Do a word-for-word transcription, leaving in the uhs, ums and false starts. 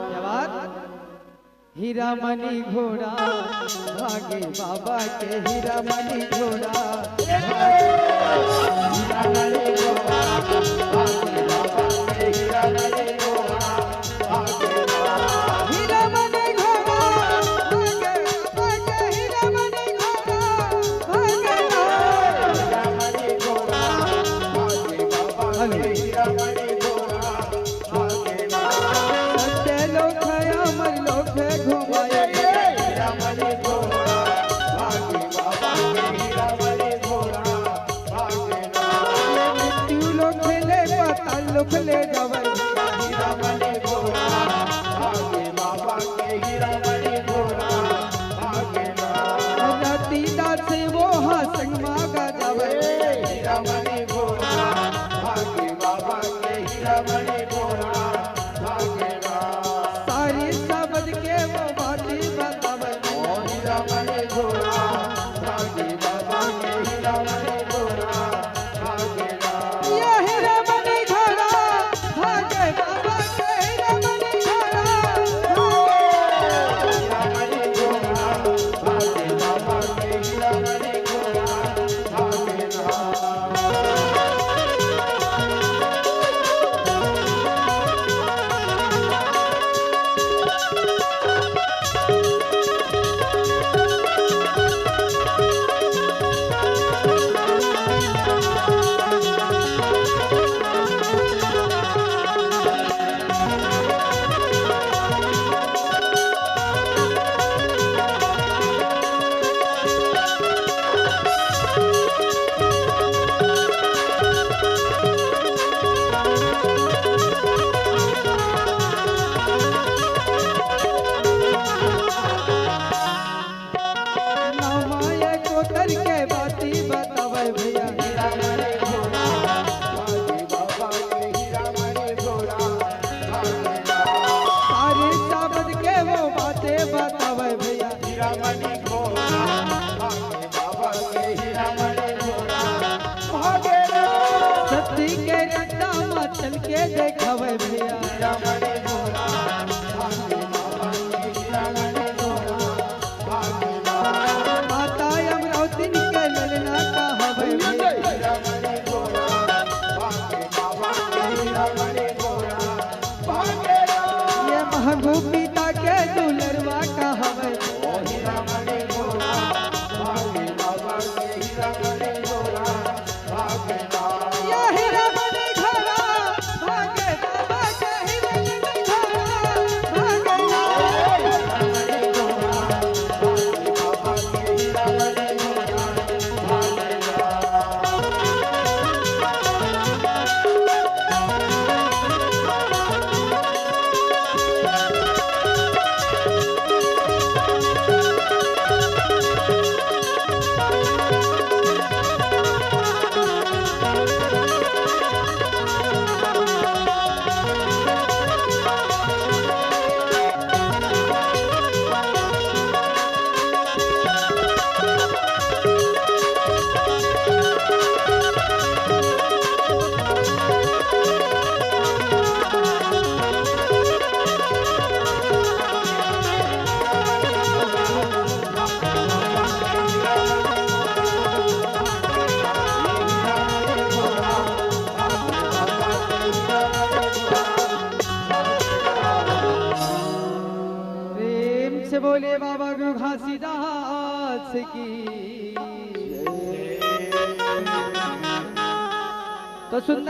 क्या बात? हीरा मनी घोड़ा भागे बाबा के, हीरा मनी घोड़ा भागे। हीरा मनी घोड़ा भागे बाबा के, हीरा मनी घोड़ा भागे। हीरा मनी घोड़ा भागे बाबा के, हीरा मनी घोड़ा भागे। हीरा मनी घोड़ा भागे बाबा के, हेलो। हीरा मनी घोड़ा सत्य लोक है अमर लोक है घुमाए। मृत्यु लोक ले पाताल लोक ले जावे। रतिदास वो हा संग मागा जावे। सारी सबद के वो बाती बतावे। ये हीरा मनी घोड़ा भागे बाबा के, हीरा मनी घोड़ा भागे। नवाए कोतर के बाती बतावे भैया। सारे साबत के वो बातें बतावे भैया। सत्ती के रस्ता में चल के देखावे भैया। माता अमरावती के ललना कहावे भैया। ये महंगू पिता के दुलरवा कहावे। ये हीरा मनी घोड़ा भागे बाबा के, हीरा मनी घोड़ा भागे। प्रेम से बोले बाबा गुरु घासीदास की। तो सुंदर